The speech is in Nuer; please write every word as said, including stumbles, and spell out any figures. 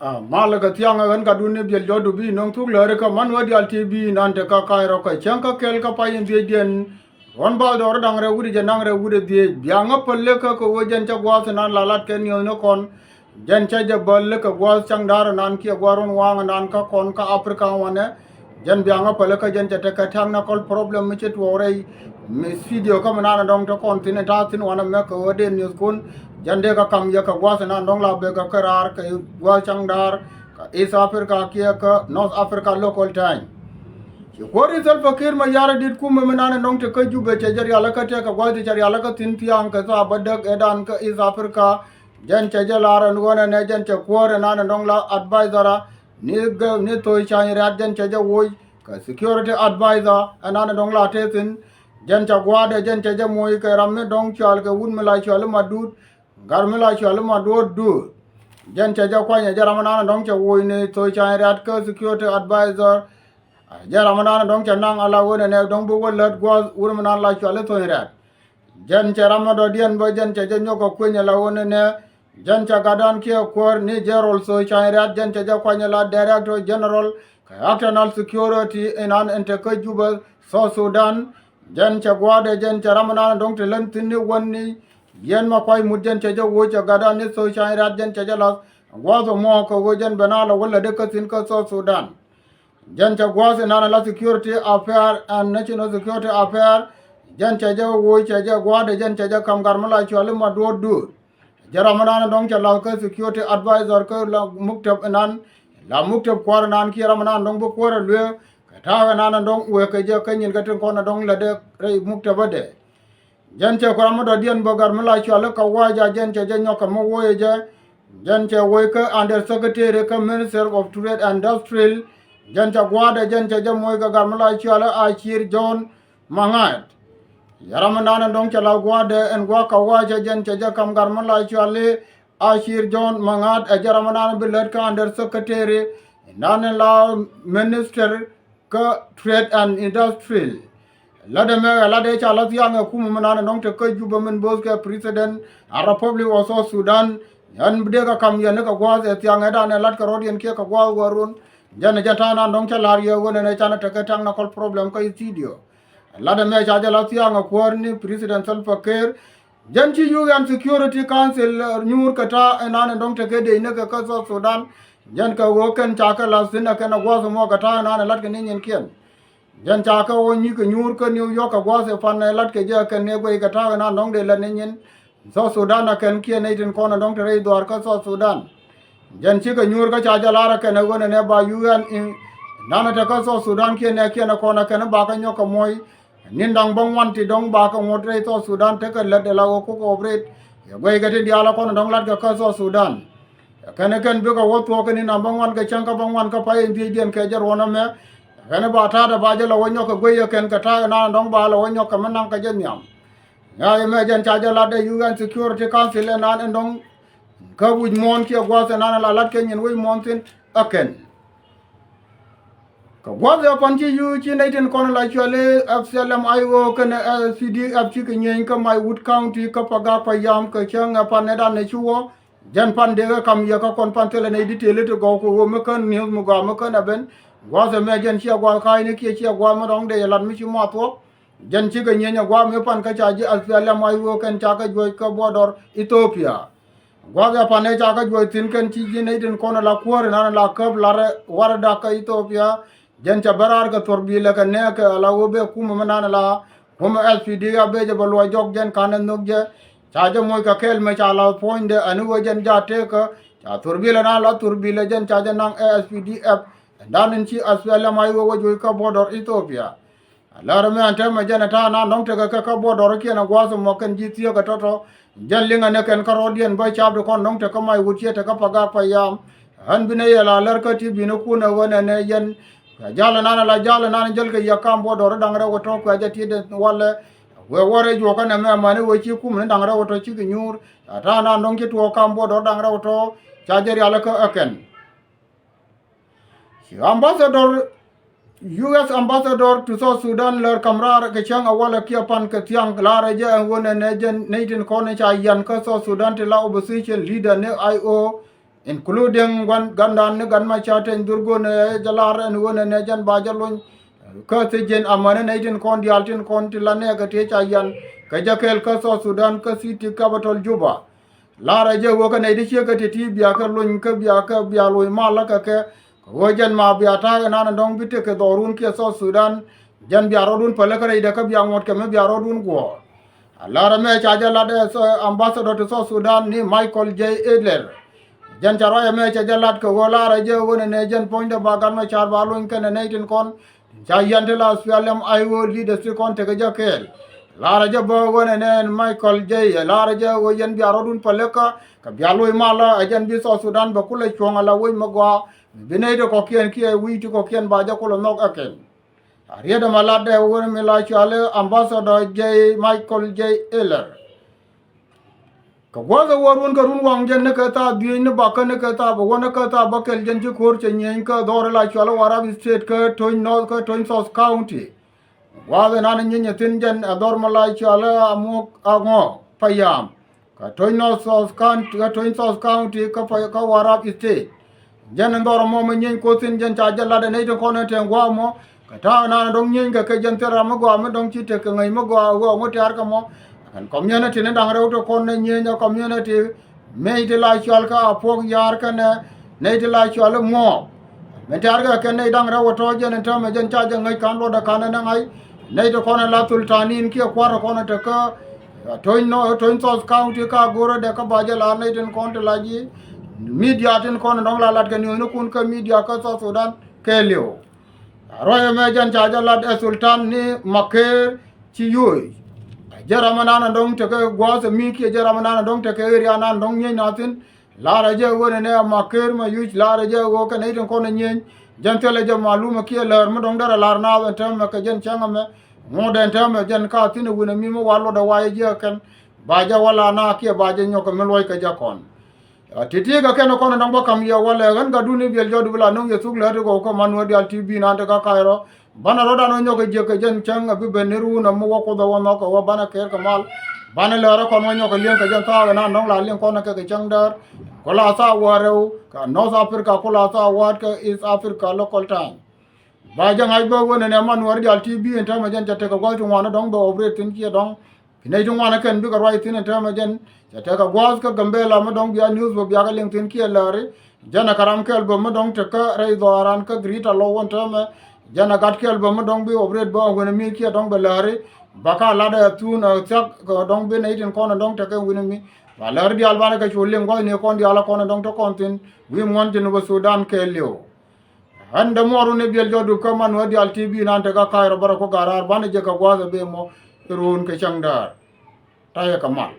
A malɛ kɛ thiaŋ ɛ ɣän kadun ni biɛl jɔt du bi nöŋ thuk lääri kä Manuel Dial T V nan te kä ka̱a̱c rɔ kɛ cäŋ kä kɛl kä pay in dhiecdiɛn. Ruɔ̱n bal dɔɔr da̱ŋ rɛw wi̱cdɛ jiɛn da̱ŋ rɛw wi̱cdɛ dhiec biaŋä päl likä kɛ ɣöö jɛn cä gua̱a̱th inan la lat kɛ niööthni kɔn. Jɛn cä jɛ bäl likä gua̱a̱th caŋ da̱a̱r inan kiɛ gua̱a̱r ruɔ̱n waaŋ inan kä kɔn kä Africa wanɛ. Jɛn biaŋä päl likä jɛn cɛ tekɛ technical problem mi ci tuɔɔk rɛy. Mi studio kä mi nan dɔ̱ŋ te kɔn thi̱n in ta̱a̱ thi̱n wanɛ mɛ kɛ ɣöö dee niöthkun. Jɛn dee kä kam yɛ kɛ gua̱a̱th inan dɔ̱ŋ la bekɛ kä raar kɛ gua̱a̱th caŋ da̱a̱r kä East Africa kiɛ kä North Africa Local Time. Ci kuäär i̱ Salva Kiir Mayardit kumɛ mi nan in dɔ̱ŋ te kä Jubɛ cɛ jɛ rialikä tëë kɛ gua̱th ti cɛ rialikä thi̱n thia̱a̱ŋ kɛ thaap bädäk ëëdan kä East Africa. Jɛn cɛ jɛ lar ɛn ɣöö nɛnɛ jɛn cɛ kuäär in nan in dɔ̱ŋ la advisor ni gɛ ni Tho̱o̱c Ca̱ny Riat jɛn cɛ jɛ woc kɛ security advisor in nan in dɔ̱ŋ la tëë thi̱n. Jɛn cɛ gua̱a̱dɛ jɛn cɛ jɛ moc kɛ ram mi dɔ̱ŋ cɔal kɛ wut mi la cɔal i̱ Madut. Gat mi la cɔal i̱ Maduɔ̱t Duut. Jɛn cɛ jɛ kuany ɛ jɛ ram mi nan dɔ̱ŋ cɛ woc ni Tho̱o̱c Ca̱ny Riat kä security advisor. Ɛ jɛ ram mi nan dɔ̱ŋ cɛ naŋ ala wen ɛnɛ dɔ̱ŋ bi wä lät gua̱a̱th wut mi nan la cɔal i̱ Tho̱o̱c Riat. Jɛn cɛ ram mi dɔ̱diɛn bä jɛn cɛ jɛ nyɔk kɛ kueny ala wen ɛnɛ. Jɛn cɛ gatdan kiɛ kuäär ni General Tho̱o̱c Ca̱ny Riat jɛn cɛ jɛ kuany ala director general kɛ internal security inan in te kä Jubɛ, South Sudan. Jɛn cɛ gua̱a̱dɛ jɛn cɛ ram mi nan dɔ̱ŋ te län thi̱n ni wän ni Yɛn ma kuay mut jɛn cɛ jɛ woc cɛ gatdan ni Tho̱o̱c Ca̱ny Riat jɛn cɛ jɛ lath gua̱a̱th ɛmɔ kɛ ɣöö jɛn ben a lɛ wä lätdɛ kä thi̱n kä South Sudan. Jɛn cɛ gua̱a̱th inan ala security affair and national security affair. Jɛn cɛ jɛ woc cɛ jɛ gua̱a̱dɛ jɛn cɛ jɛ ka̱m gat mi la cɔal i̱ Maduɔ̱t Duut. Jɛ ram inan dɔ̱ŋ cɛ lath kä security advisor kä la muktab inan la muktab kuäär inan kiɛ ram inan dɔ̱ŋ bi kuäär ɛ lueek kɛ ta̱a̱ inan dɔ̱ŋ wëë kɛ jɛ kä nyin kä tin kɔn dɔ̱ŋ lätdɛ rɛy muktab ɛ dɛ. Jɛn cɛ kuram mi dɔ̱diɛn bä gat mi la cɔal i̱ Kawaja jɛn cɛ jɛ nyɔk kɛ mi woc ɛ jɛ. Jɛn cɛ woc kä under secretary kä Minister of Trade and Industrial. Jɛn cɛ gua̱a̱dɛ jɛn cɛ jɛ moc kɛ gat mi la cɔal i̱ Acir John Maŋa̱a̱t. Yɛ ram mi nan ɛn dɔ̱ŋ cɛ la gua̱a̱dɛ ɛn gua̱a̱ Kawaja jɛn cɛ jɛ ka̱m gat mi la cɔal i̱ Acir John Maŋa̱a̱t ɛ jɛ ram mi nan bi lät kä under secretary. Nan ɛn la minister kä Trade and Industrial. Lat ɛmɛ ɛ lat ëë ca la̱th thiaŋ ɛ kumɛ mi nan ɛ nɔŋ te kä Jubɛ min bo̱o̱th kɛ President a Republic of South Sudan. Ɛn bi dee kɛ ka̱m yɛn ni kɛ gua̱a̱th ɛ thiaŋ ɛ dan ɛ lat kɛ rɔ̱diɛn kiɛ kɛ gua̱a̱th wä run. Jɛn ɛ jɛ ta̱a̱ nan nɔŋ cä la̱r yɛ ɣöö nɛn ɛ canɛ tekɛ technical problem kä studio. Lat ɛmɛ ca jɛ la̱th thiaŋ ɛ kuäär ni President Salva Kiir. Jɛn ci U N Security Council nyuur kɛ ta̱a̱ ɛnan ɛ dɔ̱ŋ tekɛ dee ni kɛ kä South Sudan. Jɛn kɛ ɣöö kɛn ca kɛ la̱th thi̱n ɛ kɛn ɛ gua̱a̱th ɛmɔ kɛ ta̱a̱ ɛnan ɛ la̱t kɛ ni nyinkiɛn. Jɛn ca kɛ ɣöö nyi̱kɛ nyuur kä New York kɛ gua̱a̱th ɛ pan ɛ la̱t kɛ jɛ ɛ kɛn ni guɛy kɛ ta̱a̱ ɛnan dɔ̱ŋ dee la̱t ni nyin. South Sudan ɛ kɛn kiɛ nɛy tin kɔn ɛ dɔ̱ŋ te rɛy dhuaar kä South Sudan. Jɛn cikɛ nyuur kä ca jɛ la̱r ɛ kɛn ɛ ɣöö nɛnɛ ba U N in nanɛ te kä South Sudan kiɛ nɛ kiɛn ɛ kɔn ɛ kɛn ɛ ba kɛ nyɔk kɛ muɔ̱c. Ni̱n da̱ŋ bä ŋuan ti dɔ̱ŋ bakɛ ŋot rɛy South Sudan tekɛ lät ɛ la ɣöö kukɛ ɣɔp rɛt. Yɛ guɛckɛ ti diaal ɛ kɔn ɛ dɔ̱ŋ latkɛ kä South Sudan. Ɛ kɛn ɛ kɛn bikɛ wä thuɔ̱k kɛ ni̱n da̱ŋ bä ŋuan kɛ cäŋ kä bä ŋuan kä pay in dhiecdiɛn kɛ jɛ ruɔ̱n ɛmɛ. Ɛ kɛn ɛ ba ta̱a̱dɛ ba jɛ la wä nyɔk kɛ guey ɛ kɛn kɛ ta̱a̱ ɛ nan ɛ dɔ̱ŋ ba la wä nyɔk kɛ mi naŋ kɛ jɛ nhiam. Ŋa̱c ɛmɛ jɛn ca jɛ lat ɛ U N Security Council ɛ nan ɛ dɔ̱ŋ. Kä wi̱c muɔ̱ɔ̱n kiɛ gua̱a̱th ɛ nan ɛ la lat kɛ nyin wec muɔ̱ɔ̱n thi̱n ɛ kɛn. Kɛ gua̱th ɛ pan ci U N ci nɛy tin kɔn la cuali F C L M I O kɛnɛ S P D F cikɛ nyieny kä Maiwut County kä Pagak Payam kɛ cäŋ ɛ pan nɛy dan ɛ ci wä. Jɛn pan dee kɛ kam yɛ kä kɔn pan thilɛ nɛy di tëëli ti gɔw kɛ ɣöö mi kän ni̱eth mi gɔaa mi kän ɛ ben. Gua̱th ɛmɛ jɛn ciɛ gua̱th ka̱a̱cni kiɛ ciɛ gua̱th mi rɔ̱ŋ dee yɛ lat mi ci muath wä. Jɛn cikɛ nyieny ɛ gua̱a̱th mi pan kä ca ji̱ S P L M I O kɛn ca kɛ juɔc kä border Ethiopia. Gua̱a̱th ɛ pan ëë ca kɛ juɔc thi̱n kɛn ci ji̱ nɛy tin kɔn ala kuäär inan ala käp lar warada kä Ethiopia. Jɛn ca bä raar kɛ thuɔ̱r bilɛ kɛ nɛɛkɛ ala ɣöö bɛ kumɛ mi nan ala kumɛ S P D F bɛ jɛ bɛ luɔc jɔk jɛn kanɛ nhök jɛ. Ca jɛ moc kɛ kɛɛl mɛ ca la puɔ̱nydɛ ɛn ɣöö jɛn jaat teekä. Ca thuɔ̱r bilɛ nan ala thuɔ̱r bilɛ jɛn ca jɛ naŋ S P D F. Ɛn dan in ci S P L M I O wä juɔc kä border Ethiopia. Lär mɛ ɛn tɛmɛ jɛn ɛ ta̱a̱ nan nɔŋ tekɛ kɛ kä buɔt dɔr kiɛn ɛ gua̱a̱th ɛmɔ kɛn ji̱ thieekä tɔ̱tɔ̱. Jɛn liŋɛ ni kɛn kä rɔ̱diɛn bä ca̱p ti kɔn nɔŋ tekɛ Maiwut ciɛ tekɛ Pagak Payam. Ɣän bi ni yɛ la lär kä ti bi̱ni kun ɛ ɣän ɛn ɛ yɛn. Kɛ jal ɛnan ɛ la jal ɛnan ɛ jäl kɛ yɛ kam buɔt dɔr da̱ŋ rɛw ɛ tɔ̱ kuɛ jɛ ti dee walɛ. Wee wä rɛy juɔkä nɛmɛ mani wee ci kum ni da̱ŋ rɛw ɛ tɔ̱ cikɛ nyuur. Ɛ ta̱a̱ nan nɔŋ ci tuɔɔk kam buɔt dɔr da̱ŋ rɛw ɛ tɔ̱ ca jɛ rialikä ɛ kɛn. Ci ambassador, U S ambassador to South Sudan lär kam raar kɛ cäŋ a walɛ kiɛ pan kɛ thiaŋ laarɛ jɛ ɛn wä nɛ nɛ jɛ nɛy tin kɔn ca yian kä South Sudan ti la opposition leader ni I O including gua̱n, gandan ni gan ma ca teny dhurgon ɛ jɛ lar ɛn ɣöö nɛnɛ jɛn ba jɛ lony kä thiec jɛn amäni nɛy tin kɔn diaal tin kɔn ti la nɛɛkɛ tëë ca yian kɛ jɛ kɛɛl kä South Sudan kä city capital Juba. Lar ɛ jɛ ɣöö kɛ nɛy ti ciek kɛ ti ti bia kɛ lony kä bia kɛ bia loc mal lä kɛ kɛ kɛ ɣöö jɛn ma bia ta̱a̱ kɛ nan dɔ̱ŋ bi tekɛ dhɔrun kiɛ South Sudan. Jɛn bia rɔɔdun pälä kä rɛydɛ kä bia ŋuɔ̱t kɛ mi bia rɔɔdun guɔ̱ɔ̱r. A lar ɛmɛ ca jɛ lat ɛ ambassador ti South Sudan ni Michael J Eller. Jɛn ca ruac ɛmɛ ca jɛ lat kɛ ɣöö lar ɛ jɛ ɣöö nɛnɛ jɛn puɔ̱nydɛ ba gat ma car ba lony kɛnɛ nɛy tin kɔn ca yian ti la SPLM-IO leaders ti kɔn tekɛ jɛ kɛɛl. Lar ɛ jɛ bä ɣöö nɛnɛ Michael J ɛ lar ɛ jɛ ɣöö yɛn bia rɔɔdun pälä kä kɛ bia loc malä ɛ jɛn bi South Sudan bɛ kulɛ cuɔ̱ŋ ala wec mi gɔaa mi bi nɛy ti kɔ̱kiɛn kiɛ wi̱i̱ ti kɔ̱kiɛn ba jɛ kulɛ nhɔk ɛ kɛn. A riet ɛmɛ latdɛ wun mi la cɔal i̱ Ambassador J Michael J Eller. Kɛ gua̱th ɛ wä ruɔ̱n kɛ run waŋ jɛn ni kɛ thaak dhieec ni bakä ni kɛ thaak bä wä ni kɛ thaak bä kɛl jɛn ci ko̱r cɛ nyieny kä dhɔr la cɔal i̱ Warrap State kä Tony North kä Tony South County. Gua̱th ɛnan nyieny ɛ thi̱n jɛn ɛ dhɔr mi la cɔal i̱ Amuɔk Aŋɔk Payam. Kä Tony North South County, kä Tony South County kä pay kä Warrap State. Jɛn in dhɔr mɔ mi nyieeny koth thi̱n jɛn ca jɛ lat ɛ nɛy tin kɔn in te gua̱a̱ mɔ. Kä ta̱a̱ nan dɔ̱ŋ nyieeny kɛ kɛ jɛn thil ram mi gɔaa mi dɔ̱ŋ ci tek kɛ ŋäc mi gɔaa ɣöö ŋu tɛ̈r kɛ mɔ. Kɛn community ni da̱ŋ rɛw ti kɔn in nyieeny ɛ community mëë ti la cɔal kä Apuɔk Ya̱r kɛnɛ nɛy ti la cɔal i̱ Muɔɔk. Min tɛ̈r kɛ kɛn nɛy da̱ŋ rɛw ɛ tɔ̱ jɛn in täämɛ jɛn ca jɛ ŋäc ka̱n luɔtdɛ ka̱n in ɛ ŋa̱c. Nɛy ti kɔn in la thultanin kiɛ kua̱r kɔn in te kä Tony North, Tony South County kä go̱rä dɛ kä ba jɛ la nɛy tin kɔn ti la ji̱ media tin kɔn dɔ̱ŋ la lat kɛ niöönikun kä media kä South Sudan kɛɛliw. Ruac ɛmɛ jɛn ca jɛ lat ɛ Sultan ni Maker ci yoc. Jɛ ram ɛnan dɔ̱ŋ tekɛ gua̱a̱th ɛ mi kiɛ jɛ ram ɛnan dɔ̱ŋ tekɛ area nan dɔ̱ŋ nyiec na thi̱n. Lar ɛ jɛ ɣöö nɛnɛ Maker Mayuc lar ɛ jɛ ɣöö kɛ nɛy tin kɔn ɛ nyieny. Jɛn thilɛ jɛ malum ɛ kiɛ läär mi dɔ̱ŋ derɛ lar naath ɛn täämɛ kɛ jɛn cäŋ ɛmɛ. Ŋuɔ̱tdɛ ɛn täämɛ jɛn ka thi̱n ɛ wi̱n ɛ mi mi wa luɔtdɛ wa jɛ jiäk ɛ kɛn. Ba jɛ wä la na kiɛ ba jɛ nyɔk kɛ mi luɔc kɛ jɛ kɔn. Ti̱ti̱ kɛ kɛn kɔn dɔ̱ŋ bä ka̱m yɛ wä lɛ ɣän gatdun i̱ biɛl jɔt bi la no̱ŋ yɛ thuk lät i̱ gɔw kä Manuel Dial T V nan te kä Cairo. Banɛ rɔ̱dan wä nyɔk kɛ jiäk kɛ jɛn cäŋ ɛ bi ben ni ruun ɛ mi wä Kuoth ɛ wä nhɔk kɛ wä banɛ kɛɛr kɛ mal. Banɛ lɛr ɛ kɔn wä nyɔk kɛ li̱eŋ kɛ jɛn thaak ɛ nan dɔ̱ŋ la li̱eŋ kɔn ɛ kɛ kɛ cäŋ däär. Ku la thaak wäär rɛw kɛ North Africa ku la thaak wa̱a̱t kɛ East Africa local time. Ba jɛ ŋa̱c bä wen ɛn ɛ Manuel Dial T V ɛn täämɛ jɛn cɛ tekɛ gua̱c ti ŋuan ɛ dɔ̱ŋ bɛ operate thi̱n kiɛ dɔ̱ŋ. Kɛ nɛy ti ŋuan ɛ kɛn bikɛ ruac thi̱n ɛn täämɛ jɛn cɛ tekɛ gua̱a̱th kä Gambela mi dɔ̱ŋ bia news bä biakɛ liŋ thi̱n kiɛ läri. Jɛn ɛ kä ram kɛl bä mi dɔ̱ŋ tekä rɛy dhɔaaran kä Greater Louis ɛn täämɛ. Jɛn ɛ gat kɛl bä mi dɔ̱ŋ bi operate bä wen ɛ mi kiɛ dɔ̱ŋ bɛ läri. Ba ka lat ɛ thun ɛ thiak kɛ dɔ̱ŋ bi nɛy tin kɔn ɛ dɔ̱ŋ tekä wen ɛ mi. Ba läri diaal banɛ kɛ cu liŋ gua̱thni kɔn diaal ɛ kɔn ɛ dɔ̱ŋ te kɔn thi̱n wi̱i̱ muɔ̱n Jinub Sudan kɛɛliw. Ɣän dämuɔɔrun i̱ biɛl jɔt dup kä Manuel Dial T V nan te kä Cairo bärä ku Garaar banɛ jɛ kɛ gua̱a̱th ɛ ben mɔ i̱ ruun kɛ cäŋ däär. Ta̱yɛ kɛ mal.